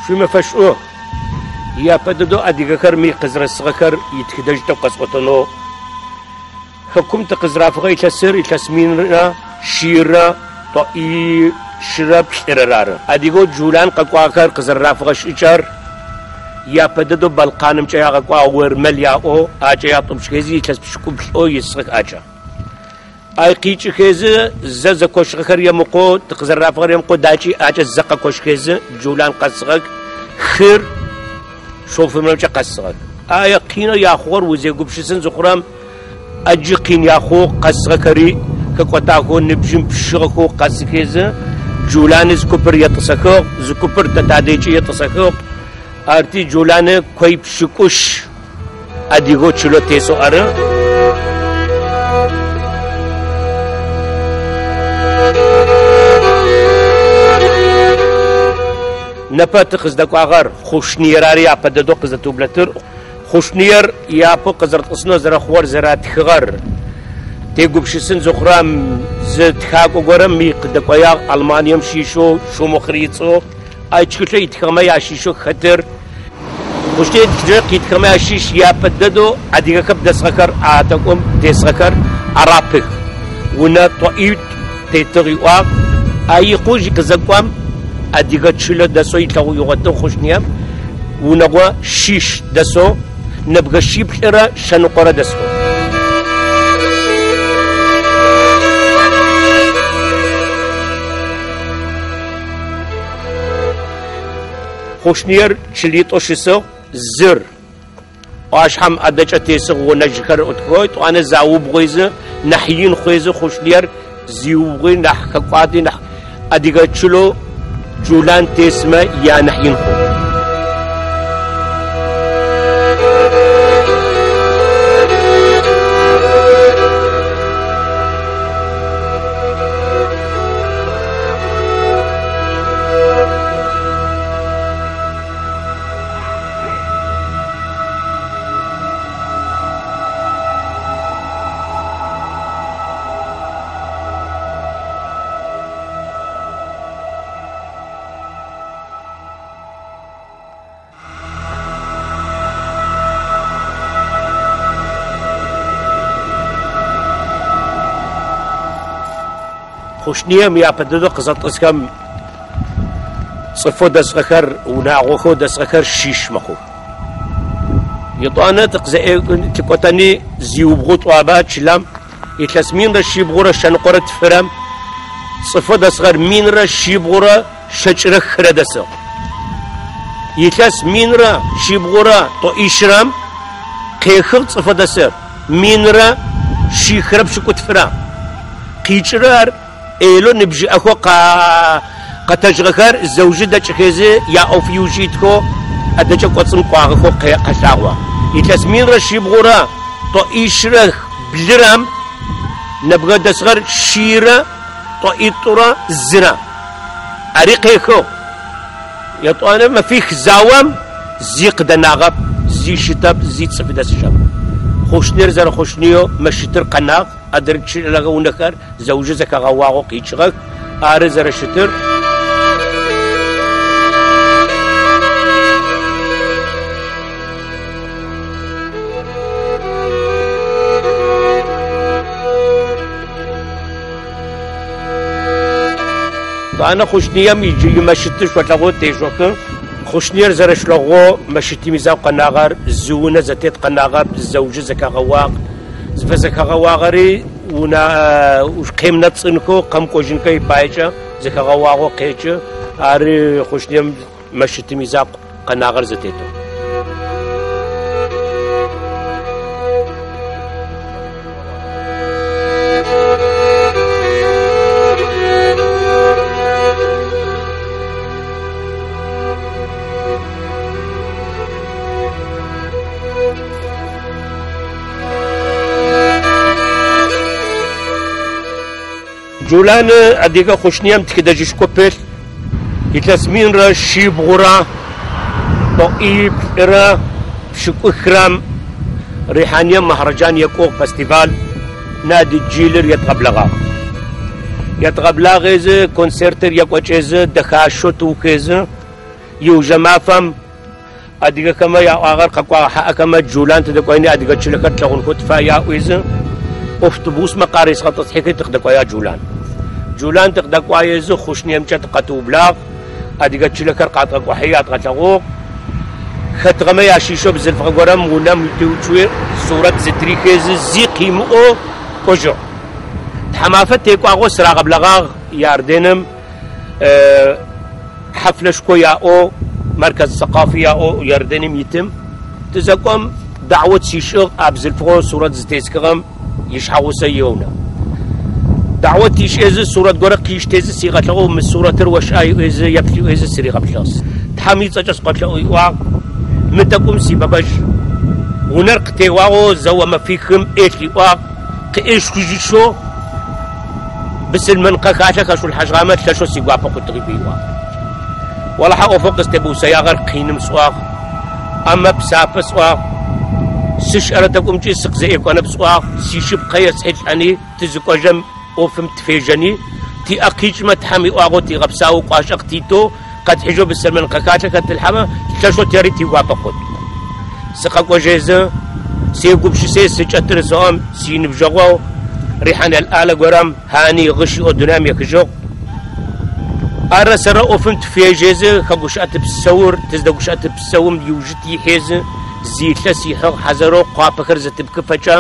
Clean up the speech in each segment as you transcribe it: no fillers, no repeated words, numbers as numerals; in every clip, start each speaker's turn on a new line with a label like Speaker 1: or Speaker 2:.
Speaker 1: Шъуимэфэ шӏу, япэ дэдэу адыгэхэр мы къызэрэсыгъэхэр итхыдэжь тӏэкӏу къэсӏотэнэу. Хэкум тыкъызэрафыгъэ илъэсыр илъэс минрэ шъийрэ тӏоӏищырэ плӏырэр ары. Адыгэу Джулан къэкӏуагъэхэр къызэрэрафыгъэ шӏыкӏэр япэ дэдэу Балканымкӏэ ягъэкӏуагъ ермэл яӏоу акӏэ ятӏупщхэзи илъэс пшӏыкӏуплӏэу исыгъэх акӏэ. Ай къикӏыхэзы зэ зэкощыгъэхэр емыкъоу, тыкъызэрэрафыгъэр емыкъоу дакӏи акӏэ зэ къэкощхэзы Джулан къэсыгъэх, хыр шъофымрэмкӏэ къэсыгъэх. Ай къинэу яхъугъэр узегупшысын зыхъурэм ӏэджи къин яхъугъ, къэсыгъэхэри хэкӏотагъэхэу ныбжьым пшъыгъэхэу къэсыхэзы Джуланы зы купыр етӏысэхыгъ, зы купыр тэ тадэжькӏи етӏысэхыгъ. Арти Джуланы кой пшӏыкӏущ адыгэу чылэу тесэу ары. Непэ тыкъыздэкӏуагъэр Хъушныер ары япэ дэдэу къызэтыублэтыр. Хъушныер япэу къызэрэтӏысынэу зэрэхъугъэр зэратхыгъэр тегупшысын зыхъурэм зы тхакӏо горэм мы къыдэкӏоягъ Алманием щыщэу Шумахер ыцӏэу ай тхылъэу итхыгъэмэ ящыщэу хэтыр. Хъушные тхылъэу къитхыгъэмэ ящыщ япэ дэдэу адыгэхэм дэсыгъэхэр а тӏэкӏум тесыгъэхэр арапых. Унэ тӏоӏитӏу тетыгъ иӏуагъ. А икъужь къызэкӏом адыгэ чылэ дэсэу илъэгъу игъотыгъ Хъушныем унэгъо шъищ дэсэу нэбгэ шъиплӏырэ шъэныкъорэ дэсхэу. Хъушныер чылитӏоу щысыгъ, зыр ӏуашъхьэм ӏэдэкӏэ тесыгъ гъунэжьхэр ӏутхэу, етӏуанэ заубгъуезы, нахь ин хъуезы Хъушныер зиубгъуи нахь хэкӏуади нахь адыгэ чылэу Джулан тесмэ янахь ин хъугъ. Хъушныем япэ дэдэу къызэтӏысхэм цӏыфэу дэсыгъэхэр, унагъохэу дэсыгъэхэр шъищ мэхъух. Етӏуанэ тыкӏотэни зиубгъу тӏуабэ чылэм илъэс минрэ шъибгъурэ шъэныкъорэ тфырэм цӏыфэу дэсыгъэр минрэ шъибгъурэ щэкӏырэ хырэ дэсыгъ. Илъэс минрэ шъибгъурэ тӏоӏищырэм къехыгъ цӏыфэу дэсыр минрэ шъихырэ пшӏыкӏутфырэ. Къикӏырэр elo ныбжьыӏэхэу къэтэжьыгъэхэр зэужы дэкӏыхэзы яӏоф иужь итхэу ӏэдэкӏэ кӏоцӏым кӏуагъэхэу къэлъагъо. Илъэс минрэ шъибгъурэ тӏоӏищрэ блырэм нэбгырэ дэсыгъэр шъийрэ тӏоӏитӏурэ зырэ. Ари къехыгъ. Етӏуанэ мэфих заом зи къыдэнагъэп, зи щытэп, зи цӏыф дэсыжьэп. Хъушныер зэрэхъушныеу мэщытыр къэнагъ, адрэ чылэгъэ унэхэр зэужы зэхэгъэуагъэу къикӏыгъэх. Ары зэрэщытыр. Етӏанэ Хъушныем иджы имэщыты шъолъэгъу тешъохы. Хъушныер зэрэшъулъэгъоу мэщытым изакъу къэнагъэр, зы унэ зэтет къэнагъэп, зэужы зэхэгъэуагъ. Зыфэзэхэгъэуагъэри унэ къемынэпцӏынхэу, къэмыкӏожьынхэ ипаекӏэ зэхэгъэуагъэу къекӏы. Ары Хъушныем мэщытым изакъу къэнагъэр зэтетэу. Джулан адыгэ Хъушныем тхыдэжьышхо пылъ. Илъэс минрэ шъибгъурэ тӏоӏиплӏырэ пшӏыкӏухырэм Рихьанием махраджан екӏугъ фестиваль Нади Джилыр едгъэблэгъагъ. Едгъэблагъезы концертыр екӏокӏезы дэхащэу тыухезы. Иужьэ мафэм адыгэхэмэ яӏуагъэр къэкӏуагъэ хьаӏэхэмэ Джулан тыдэкӏуаени адыгэ чылэхэр тлъэгъунхэу тыфай аӏуезы, автобусмэ къаресгъэтӏысхьэхи тыкъыдэкӏуая Джулан. Джулан тыкъыдэкӏуаезы Хъушнемкӏэ тыкъэтыублагъ, адыгэ чылэхэр къадгъэкӏухьи ядгъэлъэгъугъ. Хэтыгъэмэ ящыщэу бзылъфыгъэ горэм унэм теуцуи сурэт зытырихезы зи къимыӏоу кӏожьыгъ. Тхьамафэ текӏуагъэу сырагъэблэгъагъ Иорданым хьафлэшхо яӏэу, مركز ثقافي яӏэу Иорданым итым. Тызэкӏом даӏот сишӏыгъ а бзылъфыгъэу сурэт зытесхыгъэм ишъхьэгъусэ иунэ. Даӏот ишӏезы сурэт горэ къиштезы сигъэлъэгъоу мы сурэтыр ошӏа иӏуезы еплъ иӏуезы сыригъэплъыгъ. Тхьэм ицӏэкӏэ сыкъолъэӏу иӏуагъ, мы тӏэкӏум сибэбэжь. Унэр къытеуагъэу зэо мэфихым ӏелъ иӏуагъ, къыӏешхыжьышъоу бысылмэн къэхалъэ хэшъулъхьажьыгъамэ лъэшэу сигуапэ хъутыгъи иӏуагъ. Олахьэ ӏофэу къызтебыусэягъэр къиным сӏуагъ, амэ псапэ сӏуагъ, сышӏэрэ тӏэкӏумкӏи сыкъызэӏекӏонэп сӏуагъ, сишъыпкъэ есхьылӏэни тызыкӏожьэм ӏофым тыфежьэни, тиӏэ къикӏмэ Тхьэм иӏуагъэу тигъэпсаоу кӏуачӏэ къытитэу къэтхьыжьэу бысылмэн къэхалъэ хэтылъхьэмэ лъэшэу тэри тигуапэ хъут. Сыкъэкӏожьезы сегупшысе сыкӏэтыр сӏом синыбжьэгъоу Рихьан Аль-Ала горэм Хьани гъыщ иӏэу дунаим ехыжьыгъ. Арэ сэрэ ӏофым тыфежьезы хэгущыӏэ тыпсэур, тыздэгущыӏэ тыпсэум иужы тихьезы зы илъэс ихьыгъ хьазырэу къуапэхэр зэтыпхыфэкӏэ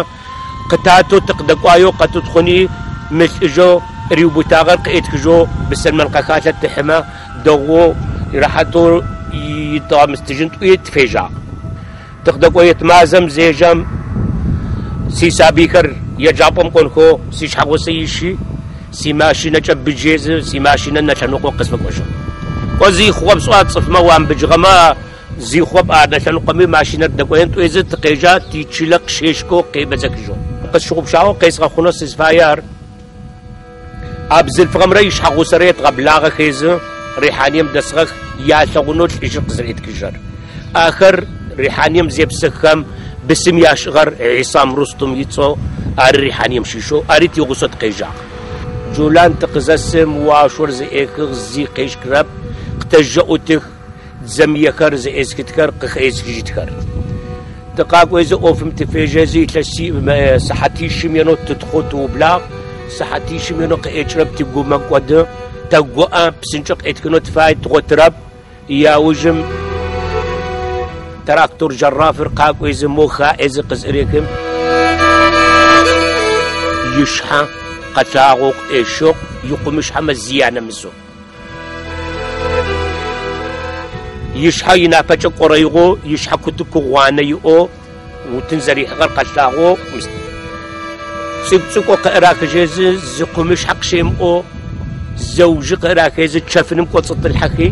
Speaker 1: къытатэу тыкъыдэкӏуаеу къэтытхъуни мылӏыжьэу риубытагъэр къыӏетхыжьэу бысылмэн къэхалъэ тыхьымэ дэгъоу рэхьатэу итыгъэмыстыжьын тӏуи тыфежьагъ. Тыкъыдэкӏоет мазэм зежьэм сисабыйхэр еджапӏэм кӏонхэу сишъхьэгъусэ ищи, симашинэкӏэ быджезы симашинэ нэлъэныкъо къысфэкӏожьыгъ. Кӏо зи хъугъэп сӏуа цӏыфмэ уамбыджыгъэмэ зи хъугъэп а нэлъэныкъоми машинэр дэкӏоен тӏуезы тыкъежьа тичылэ къыщешкэу къебэдзэхыжьыгъ. Къысщыгъупшагъэу къезгъэхъунэу сызфае ар. А бзылъфыгъэмрэ ишъхьэгъусэрэ едгъэблагъэхезы Рихьанием дэсыгъэх ялъэгъунэу лӏыжьыр къызэретхыжьыр. Ахэр Рихьанием зепсыххэм бысым яшӏыгъэр Исам Рустум ицӏэу ари Рихьанием щыщэу ари тигъусэу тыкъежьагъ. Джулан тыкъызэсым уашъор зэӏехыгъ зи къешхырэп, къытэжэӏутых дзэмыехэр зэӏесхытхэр къыхэсхыжьытхэр. Тыкъакӏуезы ӏофым тыфежьэзы илъэси сыхьатищым енэу тытхъоу тыублагъ, сыхьатищым енэу къыӏекӏырэп тигумэ кӏоды, тэгуӏэ псынкӏэу къыӏетхынэу тыфай дгъотырэп. Яужым трактор джарафыр къакӏуезы мо хаӏезы къызӏырехым ишъхьэ къэлъагъоу къыӏещыгъ, икъумышъхьэмэ зи анэмысэу. Ишъхьэ инапэкӏэ кӏорэигъоу, ишъхьэ кутыку гъуанэ иӏэу, утын зэрихьыгъэр къэлъагъоу, цӏыкӏу-цӏыкӏоу къыӏырахыжьезы зы къумышъхьэ къыщемыӏоу, зэужы къыӏырахезы чэфыным кӏоцӏытылъхьэхи,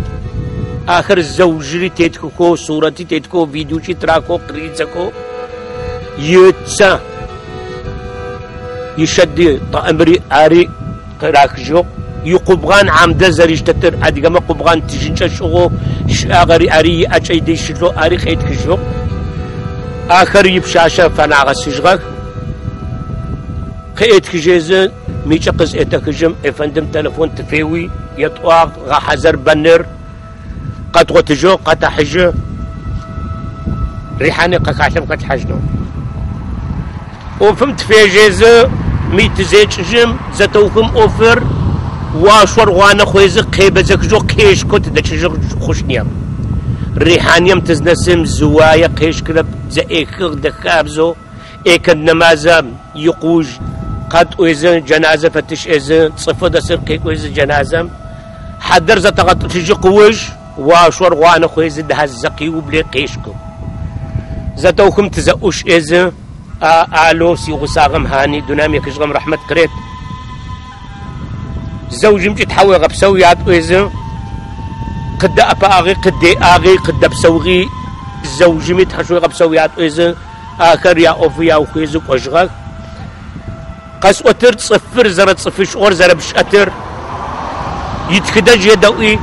Speaker 1: ахэр зэужыри тетхыхэу, сурэти тетхэу, видеокӏи тырахэу, къыридзэхэу, ыцэ ишэди тӏэмри ари къырахыжьыгъ. Икъубгъан амдэ зэриштэтыр адыгэмэ къубгъан тыжьынкӏэ шӏыгъэу щыӏагъэри ари иӏэкӏэ идэжь щылъэу ари къетхыжьыгъ. Ахэр ипшъашъэ фэнагъэсыжьыгъэх. Къыӏетхыжьезы микӏэ къызӏетэхыжьым ефэндым телефон тыфеуи етӏуагъ гъэхьазыр бэныр къэдгъотыжьыгъ къэтэхьыжьы Рихьани къэхалъэм хэтлъхьажьынэу. ӏофым тыфежьезы ми тызекӏыжьым зэтэухым ӏофыр уашъор гъуанэ хъуезы къебэдзэхыжьэу къешкэу тыдэкӏыжьыгъ Хъушнием. Рихьанием тызнэсым зы уае къешкырэп зэӏехыгъ дэхабзэу экэнд нэмазэ икъуж къэтӏуезы джэназэ фэтышӏезы цӏыфэу дэсыр къекӏуезы джэназэм хьадэр зэтэгъэтӏылъыжьы къыуж уашъор гъуанэ хъуезы дахьазэ къиубле къешкэу. Зэтэухым тызэӏушӏезы алло сигъусагъэм Хьани дунаим ехыжьыгъэм рахьмэт къырет. Зэужымкӏи Тхьэ уегъэпсэу ятӏуезы къыдэӏэпыӏагъи къыдеӏагъи къыдэпсэугъи зэужыми Тхьэ уегъэпсэу ятӏуезы ахэр яӏофы яухуезы кӏожьыгъэх. Къэсӏотыр цӏыфыр зэрэцӏыфышӏор зэрэпшӏэтыр итхыдэжь едэӏуи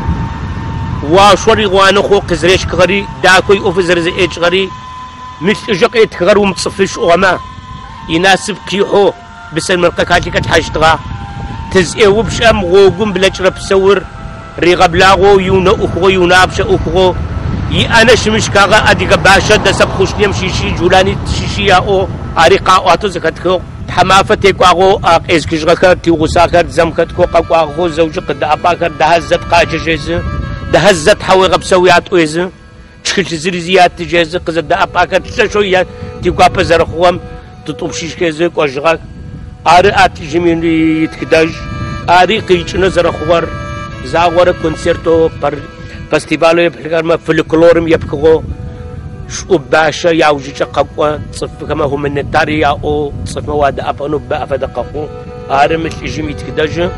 Speaker 1: уашъор игъуанэ хъоу къызэрешхыгъэри дахэу иӏофы зэрэзэӏекӏыгъэри мы лӏыжьэ къетхыгъэр умыцӏыфышӏугъэмэ инасып къихьэу бысылмэн къэхалъи хэтлъхьажьытыгъа. Тызӏеупшӏэм гъогум блэкӏырэ псэур Ригъэблагъэу иунэ ӏухыгъэу, иунапчъэ ӏухыгъэу, иӏанэ щымышкагъэ адыгэ бащэ дэсэп Хъушнем щыщи, Джулани щыщи яӏэу ари къаӏуатэу зэхэтхыгъ. Тхьамафэ текӏуагъэу а къезыхыжьыгъэхэр, тигъусахэр дзэм хэтхэу къэкӏуагъэхэу зэужы къыдэӏэпӏахэр Дахэзэт къаджэжьезы, Дахэзэт тхьауегъэпсэу ятӏуезы, тхылъ зырызи ятыжьезы, къызэдэӏэпӏахэр лъэшэу тигуапэ зэрэхъугъэм тытӏупщыжьхезы кӏожьыгъэх. Ары а лӏыжъым итхыдэжь, ари къикӏынэу зэрэхъугъэр, загъорэ концертэу, фестивалэу еплъыхэрэмэ фольклорым епхыгъэу шӏу бащэ яужыкӏэ къэкӏо, цӏыфхэмэ гуманитарий яӏэу, цӏыфмэ уадэӏэпӏэнэу бэ афэдэ къэхъу. Ары мы лӏыжъым итхыдэжьы.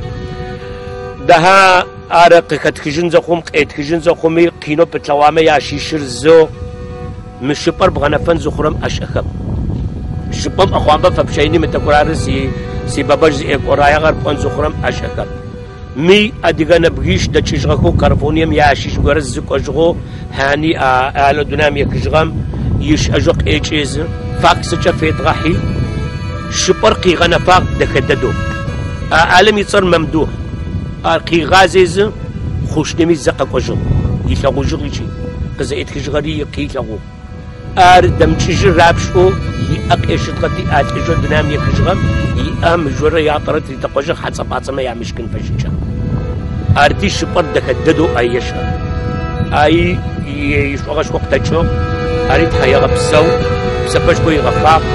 Speaker 1: Даха ары къыхэтхыжьын зэхъум, къетхыжьын зэхъуми, къинэу пытлъэгъуамэ ящыщыр зэу мы шыпӏэр бгъэнэфэн зыхъурэм ӏэшӏэхэп. Шыпӏэм ӏэхъуамбэ фэпщэини мы тӏэкӏур ары си бабэжь зыӏекӏораягъэр пӏон зыхъурэм ӏэшӏэхэп. Мы адыгэ нэбгищ дэкӏыжьыгъэхэу Калифорнием ящыщ горэ зыкӏожьыгъэу хьани ало дунаим ехыжьыгъэм ишӏэжьэу къекӏезы, факсыкӏэ фетгъэхьи, шыпӏэр къигъэнэфагъ дэхэ дэдэу. А алым и цӏэр Мамдухь. Ар къигъазезы Хъушнеми зэ къэкӏожьыгъ, илъэгъужьыгъ икӏи къызэӏитхыжьыгъэри къилъэгъугъ. Ар дэмыкӏыжьыр рапшӏэу иӏэ къешытгъэти а лӏыжьэу дунаим ехыжьыгъэм иӏэ мыжъорэ ятӏэрэ тритэкъожьыгъ хьацӏэ-пӏацӏэмэ ямышкын фэшӏыкӏэ. Арти шыпӏэр дэхэ дэдэу ай ешӏэ. Ай ишӏогъэшхо къытэкӏыгъ, ари тхьаегъэпсэу, псэпэшхо игъэхъагъ,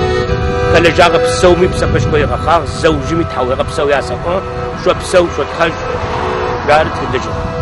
Speaker 1: хэлэжьагъэ псэуми псэпэшхо игъэхъагъ, зэужыми тхьауегъэпсэу ясэӏо, шъопсэу, шъотхъэжь, жары тхыдэжьыгъ.